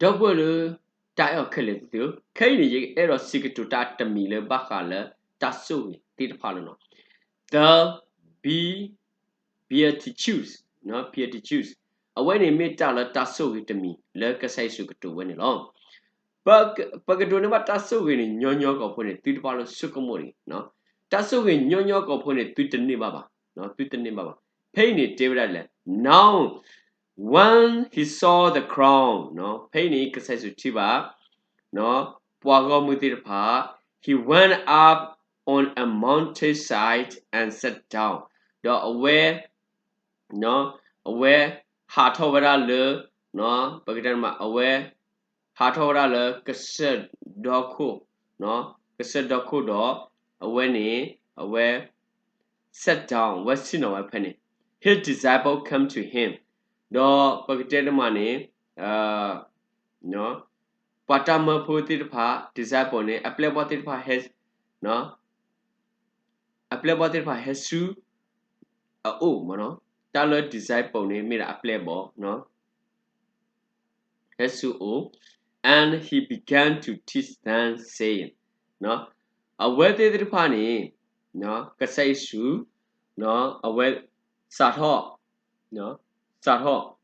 ဒီပုၢ်ဝဲၢ်လၢ တၢ်အဲၣ်အီၤခဲလၢာ်သ့ၣ်ဧၢ, ခဲအံၤန့ၣ် ယအဲၣ်ဒိးစံးကတိၤတၢ်တမံၤလၢဘၣ်ဃးလၢတၢ်ဆိၣ်ဂ့ၤသ့ၣ်တဖၣ်လီၤနီၤ. The be beatitudes, beatitudes, အဝဲန့ၣ်မ့ၢ်တၢ်လၢတၢ်ဆိၣ်ဂ့ၤတမံၤလၢကစၢ်ယ့ၣ်ၡူးကတိၤဝဲန့ၣ်လီၤ. ပကဒိးန့ၢ်ဘၣ်တၢ်ဆိၣ်ဂ့ၤန့ၣ် ညီညီကီၢ်ဖိန့ၣ် သုတဘၣ်လၢဆိကမိၣ်န့ၣ်, တၢ်ဆိၣ်ဂ့ၤညီညီကီၢ်ဖိန့ၣ် သုတန့ၢ်ဘၣ်ဘၣ်, သုတန့ၢ်ဘၣ်ဘၣ်. ဖဲအံၤန့ၣ်တဲဝဲဒၣ်လဲၣ်, Now when he saw the crown, ဖဲအံၤန့ၣ် ကစၢ်ယ့ၣ်ၡူးထံၣ်ဘၣ် ပှၤဂီၢ်မုၢ်သ့ၣ်တဖၣ်, he went up on a mountainside and sat down, ဒီးအဝဲ အဝဲဟးထီၣ်ဝဲဒၣ်လၢ, ပကတဲမး အဝဲဟးထီၣ်ဝဲဒၣ်လၢကစၢၢ်ဒီခိၣ်, ကစၢၢ်ဒီခိၣ်ဒီး အဝဲန့ၣ် အဝဲ sat down, ဝဲဆ့ၣ်နီၤဝဲဖဲန့ၣ်, his disciple came to him, ဒီးပကတဲတမးန့ၣ် ပှၤတၢ်မၢဖိသ့ၣ်တဖၣ် disciple န့ၣ် အပျဲၢ်ဘီၣ်သ့ၣ်တဖၣ်ဟဲ, အပျဲၢ်ဘီၣ်သ့ၣ်တဖၣ်ဟဲဆူအအိၣ်မးနီၤ, တၢ်လၢ disciple န့ၣ် မ့ၢ်ဒၣ်အပျဲၢ်ဘီၣ်, ဟဲဆူအအိၣ်, and he began to teach them, saying, အဝဲသ့ၣ်သ့ၣ်တဖၣ်န့ၣ် ကစၢ်ယ့ၣ်ၡူး အဝဲ စးထီၣ်, စးထီၣ်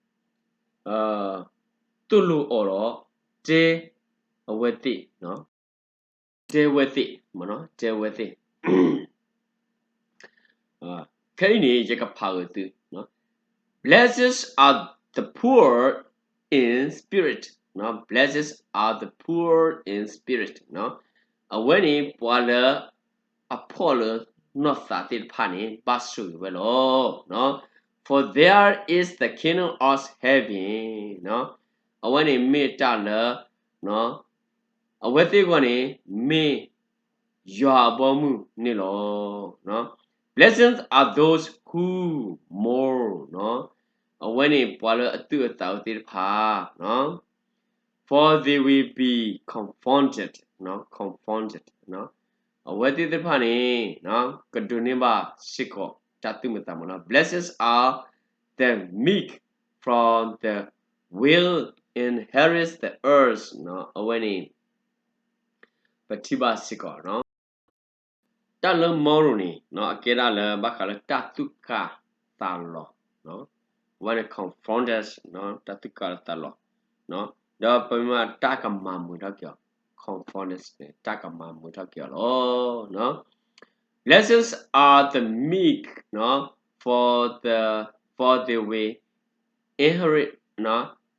သိၣ်လိအီၤဒီး တဲအဝဲသ့ၣ်, တဲဝဲသ့ၣ်, တဲဝဲသ့ၣ်, ခဲအံၤန့ၣ် ယကဖးဂ့ၤသု, Blessed are the poor in spirit, Blessed are the poor in spirit, အဝဲန့ၣ်ပှၤလၢ အဖှီၣ်လၢနီၢ်သးသ့ၣ်တဖၣ်န့ၣ် ဘၣ်ဆိၣ်ဂ့ၤဝဲလီၤ. For theirs is the kingdom of heaven, အဝဲန့ၣ်မ့ၢ်တၢ်လၢ အဝဲသ့ၣ်အဂီၢ်န့ၣ် မ့ၢ်ယွၤအဘီအမုၢ်န့ၣ်လီၤ. Blessed are those who mourn, အဝဲန့ၣ်ပှၤလၢအသူၣ်အသးအိၣ်သ့ၣ်တဖၣ် For they will be comforted, comforted, အဝဲသ့ၣ်သ့ၣ်တဖၣ်န့ၣ် ကဒိးန့ၢ်ဘၣ်စ့ၢ်ကီးတၢ်သူၣ်မုာ်သးမုာ်လီၤ. Blessed are the meek, for they will inherit the earth, အဝဲန့ၣ် ပထံၣ်ဘၣ်စ့ၢ်ကီး တၢ်လၢ moral န့ၣ် အကဲဒၣ်လၢဘၣ်ဃးလၢတၢ်သူၣ်ကၢ်သးလီၤ, အဝဲန့ၣ် comforters တၢ်သူၣ်ကၢ်သးလီၤ, ဒီးပမ့ၢ်တၢ်ကမၤမုာ်ထီၣ်က့ၤအီၤ, comforters န့ၣ် တၢ်ကမၤမုာ်ထီၣ်က့ၤအီၤလီၤ. Blessed are the meek, for the, for they will inherit,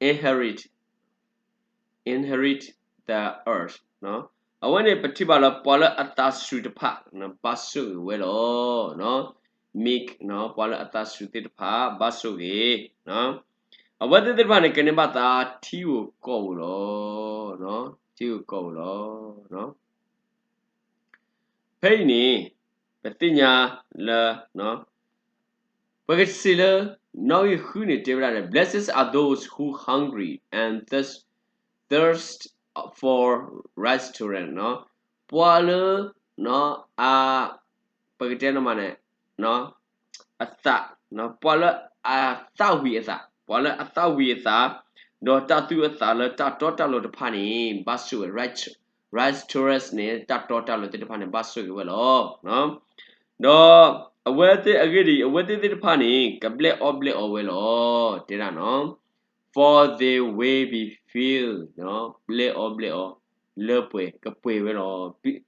inherit, inherit the earth, အဝဲန့ၣ်ပထံၣ်ဘၣ်လၢပှၤလၢအသးစူၤတဖၣ် ဘၣ်ဆိၣ်ဂ့ၤဝဲလီၤ. meek, ပှၤလၢအသးစူၤသ့ၣ်တဖၣ် ဘၣ်ဆိၣ်ဂ့ၤ, အဝဲသ့ၣ်သ့ၣ်တဖၣ်န့ၣ် ကန့ၢ်ဘၣ်သါထံဧိၤကီၢ်ဧိၤလီၤ. ထံဧိၤကီၢ်ဧိၤလီၤ. ဖဲအံၤန့ၣ် ပသ့ၣ်ညါလၢ ပကစံးလၢ နီၣ်ဂံၢ်ဃုန့ၣ်တဲဝဲဒၣ်လၢ Blessed are those who hungry and thirst, thirst for righteousness, ပှၤလၢ အ ပကတဲနမးန့ၣ် အသး, ပှၤလၢအသးဝံၤအသး, ပှၤလၢအသးဝံၤအသး, ဒီးတၢ်သူၣ်အသးလၢတၢ်တီတၢ်လိၤတဖၣ်န့ၣ် ဘၣ်ဆိၣ်ဂ့ၤ, righteousness န့ၣ် တၢ်တီတၢ်လိၤသ့ၣ်တဖၣ်န့ၣ် ဘၣ်ဆိၣ်ဂ့ၤဝဲလီၤ. ဒီးအဝဲသ့ၣ်အဂ့ၢ်ဒ်အံၤ, အဝဲသ့ၣ်သ့ၣ်တဖၣ်န့ၣ် ကဘျဲၣ်အီၣ်ဘျဲၣ်အီဝဲလီၤ. တဲဒၣ်နီၤ, for they will be filled, ဘျဲၣ်အီၣ်ဘျဲၣ်အီ လၢပှဲၤကပှဲၤဝဲလီၤ.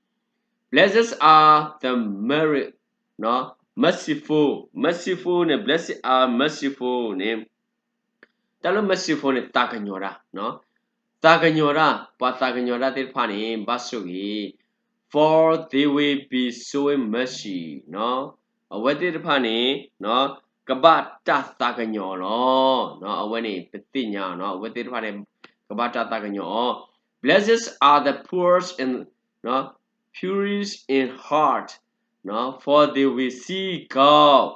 Blessed are the merry, merciful, merciful န့ၣ် blessed are merciful န့ၣ် တၢ်လၢ merciful န့ၣ် သးကညီၤတၢ်, သးကညီၤတၢ်, ပှၤသးကညီၤတၢ်သ့ၣ်တဖၣ်န့ၣ် ဘၣ်ဆိၣ်ဂ့ၤ, for they will be showing mercy, အဝဲသ့ၣ်တဖၣ်န့ၣ် ကဘၣ်တၢ်သးကညီၤလီၤ. အဝဲန့ၣ် ပသ့ၣ်ညါနီၤ, အဝဲသ့ၣ်တဖၣ်န့ၣ် ကဘၣ်တၢ်သးကညီၤအီၤ. Blessed are the poor in, pure in heart, for they will see God.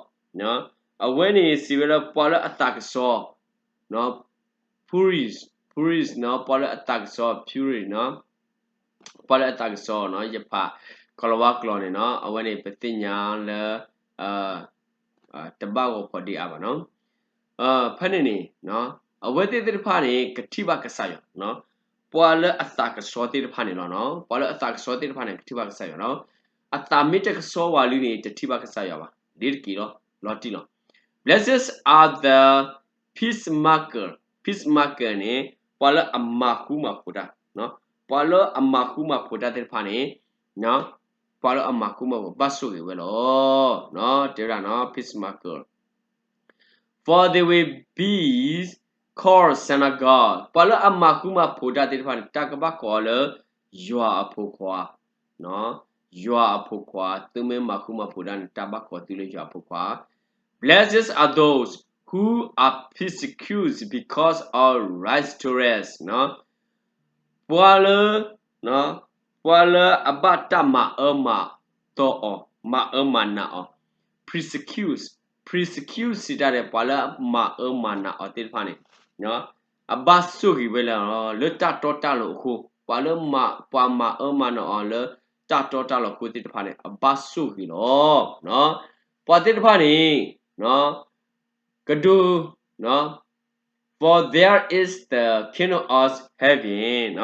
အဝဲန့ၣ်စံးဝဲလၢပှၤလၢအသးကစီၤ, pure, pure နီၤ, ပှၤလၢအသးကစီၤ pure နီၤ, ပှၤလၢအသးကစီၤနီၤ, ယဖးကိၤလၤဝါကျိာ်န့ၣ်နီၤ, အဝဲန့ၣ်ပသ့ၣ်ညါလၢ တဘၣ်ဂီၤဖီဒံးအါဘၣ်နီၤ. ဖဲန့ၣ်န့ၣ် အဝဲသ့ၣ်သ့ၣ်တဖၣ်န့ၣ် ကထံၣ်ဘၣ်ကစၢ်ယွၤ, ပှၤလၢအသးကဆှီသ့ၣ်တဖၣ်န့ၣ်လီၤ. ပှၤလၢအသးကဆှီသ့ၣ်တဖၣ်န့ၣ် ကထံၣ်ဘၣ်ကစၢ်ယွၤလီၤ. အသးမ့ၢ်တကဆှီဝဲလံန့ၣ် တထံၣ်ဘၣ်ကစၢ်ယွၤဘၣ်. ဒ်တက့ၢ်လီၤ, လီၤတံၢ်လီၤ. Blessed are the peacemaker, peacemaker န့ၣ် ပှၤလၢအမၤဃူမၤဖိးတၢ်, ပှၤလၢအမၤဃူမၤဖိးတၢ်သ့ၣ်တဖၣ်န့ၣ် ပှၤလၢအမၤဃူမၤဖိး ဘၣ်ဆိၣ်ဂ့ၤဝဲလီၤ. တဲဝဲဒၣ်နီၤ peacemaker, for they will be called son of God, ပှၤလၢအမၤဃူမၤဖိးတၢ်သ့ၣ်တဖၣ်န့ၣ် တၢ်ကဘၣ်ကိးအီၤလၢ ယွၤအဖိခွါ, ယွၤအဖိခွါ, သုမ့ၢ်မၤဃူမၤဖိးတၢ်န့ၣ် တၢ်ဘၣ်ကိးသုလၢယွၤအဖိခွါ. Blessed are those who are persecuted because of righteousness, ပှၤလၢ ပှၤလၢအဘၣ်တၢ်မၤအၢမၤသီအီၤ, မၤအၢမၤနးအီၤ, persecute, persecute စံးတၢ်ဒီး ပှၤလၢမၤအၢမၤနးအီၤသ့ၣ်တဖၣ်န့ၣ် အဘၣ်ဆိၣ်ဂ့ၤဝဲလီၤ. လၢတၢ်တီတၢ်လိၤအဃိ, ပှၤလၢ ပှၤမၤအၢမၤနးအီၤလၢတၢ်တီတၢ်လိၤအဃိသ့ၣ်တဖၣ်န့ၣ် အဘၣ်ဆိၣ်ဂ့ၤလီၤ. ပှၤသ့ၣ်တဖၣ်န့ၣ် ကဒိ for there is the kingdom of heaven,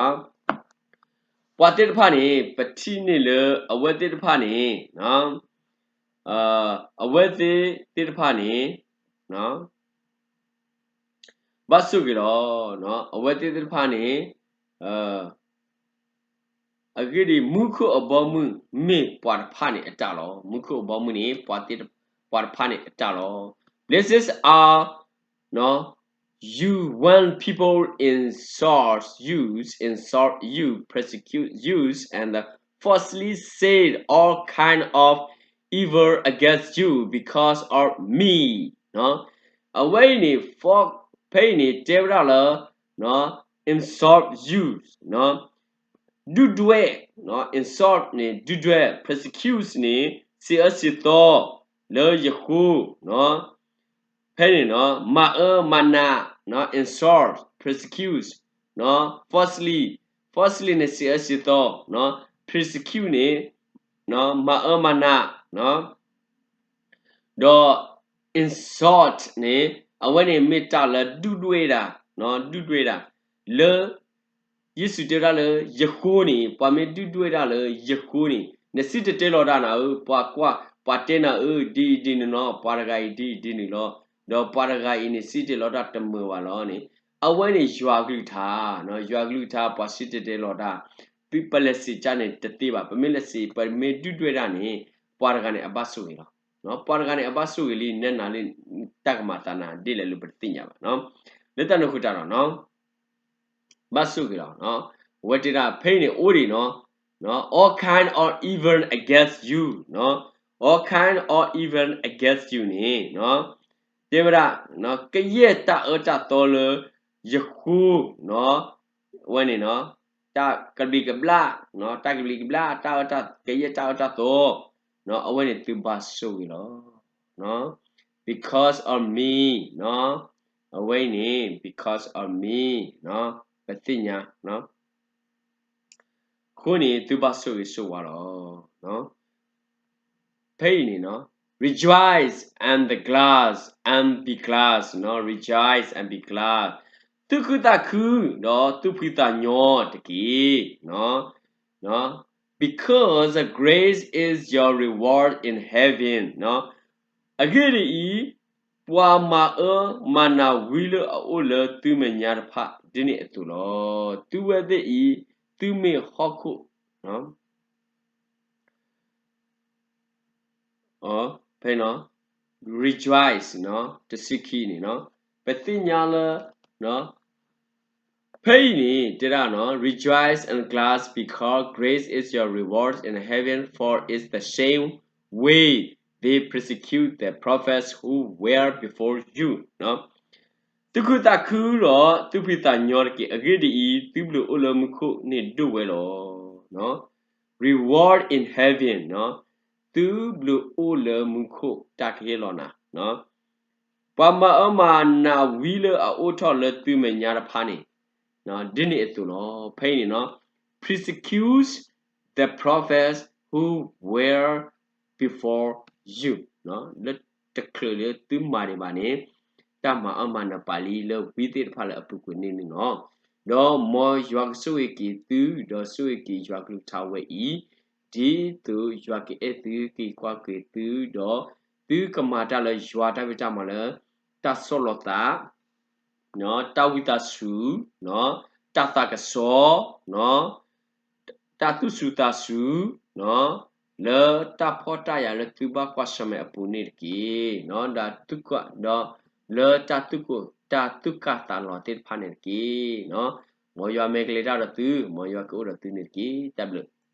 ပှၤသ့ၣ်တဖၣ်န့ၣ် ပထံၣ်န့ၢ်လၢအဝဲသ့ၣ်တဖၣ်န့ၣ် အဝဲသ့ၣ်သ့ၣ်တဖၣ်န့ၣ် ဘၣ်ဆိၣ်ဂ့ၤလီၤ. အဝဲသ့ၣ်သ့ၣ်တဖၣ်န့ၣ် အဂ့ၢ်ဒ်အံၤ, မူခိၣ်အဘီအမုၢ်မ့ၢ်ပှၤတဖၣ်န့ၣ်အတၢ်လီၤ. မူခိၣ်အဘီအမုၢ်န့ၣ် ပှၤသ့ၣ်တ- ပှၤတဖၣ်န့ၣ်အတၢ်လီၤ. Blessed are you when people insult you, insult you, persecute you, and falsely say all kind of evil against you because of me. အဝဲအံၤန့ၣ် ဖဲအံၤန့ၣ် တဲဝဲဒၣ်လၢ insult you, ဒုၣ်ဒွဲၣ်, insult န့ၣ် ဒုၣ်ဒွဲၣ်, persecute န့ၣ် စံးအၢစံးသီ လၢယဃိ, ဖဲန့ၣ် မၤအၢမၤနး, insult, persecute, falsely, falsely န့ၣ် စံးအၢစံးသီ, persecute န့ၣ် မၤအၢမၤနး, ဒီး insult န့ၣ် အဝဲန့ၣ်မ့ၢ်တၢ်လၢ ဒုၣ်ဒွဲၣ်တၢ်, ဒုၣ်ဒွဲၣ်တၢ် လၢ ယ့ၣ်ၡူးတဲဝဲဒၣ်လၢယဃိန့ၣ်, ပှၤမ့ၢ်ဒုၣ်ဒွဲၣ်တၢ်လၢယဃိန့ၣ်, နစံၣ်တဲၤတဲလီၤတၢ်နၤဧၢ, ပှၤကွၢ်, ပှၤတဲနၤဧၢ, ဒ်အံၤဒ်နုၤလီၤ, ပှၤတဂၤအံၤဒ်အံၤဒ်နုၤလီၤ, ဒီးပှၤတဂၤအံၤန့ၣ် စံၣ်တဲၤတဲလီၤတၢ်တမုာ်ဘၣ်လီၤန့ၣ်, အဝဲန့ၣ်ယွၤကလုၢ်ကထါ, ယွၤကလုၢ်ကထါ ပှၤစံၣ်တဲၤတဲလီၤတၢ်, သုပလဲၤစံးကၢ်န့ၣ်တသ့ဘၣ်, ပမ့ၢ်လဲၤစံး, ပမ့ၢ်ဒုၣ်ဒွဲၣ်တၢ်န့ၣ် ပှၤတဂၤန့ၣ် အဘၣ်ဆိၣ်ဂ့ၤလီၤ. ပှၤတဂၤန့ၣ် အဘၣ်ဆိၣ်ဂ့ၤလံ, နဲနၤလံ, တၢ်ကမၤသးနၤဒ်လဲၣ်လၢပတသ့ၣ်ညါဘၣ်. လၢတၢ်န့ၣ်အဃိတၢ်ဒီး ဘၣ်ဆိၣ်ဂ့ၤလီၤ. အဝဲတဲဒၣ်ဖဲအံၤန့ၣ် အိၣ်ဒံးနီၤ, all kind of evil against you, all kind of evil against you န့ၣ် တဲဝဲဒၣ် ကယဲၢ်တၢ်အၢတၢ်သီလၢယဃိ အဝဲန့ၣ် တၢ်ကဘျံးကဘျၣ်, တၢ်ကဘျံးကဘျၣ်, တၢ်အၢတၢ်, ကယဲၢ်တၢ်အၢတၢ်သီ, အဝဲန့ၣ်သုဘၣ်ဆိၣ်ဂ့ၤလီၤ. Because of me, အဝဲအံၤန့ၣ် because of me, ပသ့ၣ်ညါ, အဃိန့ၣ် သုဘၣ်ဆိၣ်ဂ့ၤဆိၣ်ဝါလီၤ. ဖဲအံၤန့ၣ် rejoice and the glad and be glad, rejoice and be glad, သူၣ်ခုသးခု ဒီးသူၣ်ဖှံသးညီတက့ၢ်. Because great is your reward in heaven, အဂ့ၢ်ဒ်အံၤ, ပှၤမၤအၢမၤနးဝံလၢအအိၣ်လၢသုမဲာ်ညါတဖၣ် ဒ်န့ၣ်အသိးလီၤ. သုဝဲသ့ၣ်အံၤ သုမ့ၢ်ဟီၣ်ခိၣ် ဖဲ rejoice တဆံခံန့ၣ် ပသ့ၣ်ညါလၢ ဖဲအံၤန့ၣ် တဲဒၣ် rejoice and glad because great is your reward in heaven, for in the same way they persecute the prophets who were before you. သုၣ်ခုသးခုဒီး သူၣ်ဖှံသးညီတက့ၢ်. အဂ့ၢ်ဒ်အံၤ, သုဘျုးအိၣ်လၢမူခိၣ်န့ၣ်ဒိၣ်ဝဲလီၤ. Reward in heaven, သုဘျုးအိၣ်လၢမူခိၣ်တၢ်ကဟ့ၣ်လီၤနၤ. ပှၤမၤအၢမၤနးဝံလၢအအိၣ်ထီၣ်လၢသုမဲာ်ညါတဖၣ်န့ၣ် ဒ်န့ၣ်အသိးလီၤ. ဖဲအံၤန့ၣ် persecute the prophets who were before you, လၢတချုးလၢသုမၤဒံးဘၣ်န့ၣ် တၢ်မၤအၢမၤနးပာ်လံလၢဝံသ့ၣ်တဖၣ်လၢအပူၤကွံာ်န့ၣ်န့ၣ်လီၤ. ဒီးမ်ယွၤကဆိၣ်ဂ့ၤက့ၤသု, ဒီးဆိၣ်ဂ့ၤက့ၤယွၤကလုၢ်ကထါဝဲအံၤ, ဒ်သိးယွၤကအဲၣ်သု ကကွၢ်က့ၤသု, ဒီးသုကမၤတၢ်လၢယွၤတၢ်ဖံးတၢ်မၤလၢ တၢ်ဆီၣ်လီၤသး တၢ်ဝံသးစူၤ, တၢ်သးကစီၣ်, တၢ်သူၣ်စူၤသးစူၤ, လၢတၢ်ဖှီၣ်တၢ်ယာ်လၢသုဘၣ်ကွၢ်ဆၢၣ်မဲာ်အပူၤန့ၣ်တက့ၢ်. ဒီးသုက, ဒီးလၢတၢ်သူၣ်ကိၢ် တၢ်သူၣ်ကၢ်သးလီၤသ့ၣ်တဖၣ်န့ၣ်တက့ၢ်. မ်ယွၤမ့ၢ်ကလဲၤတၢ်ဒီးသု, မ်ယွၤကအိၣ်ဒီးသုန့ၣ်တက့ၢ်. တၢ်ဘျုး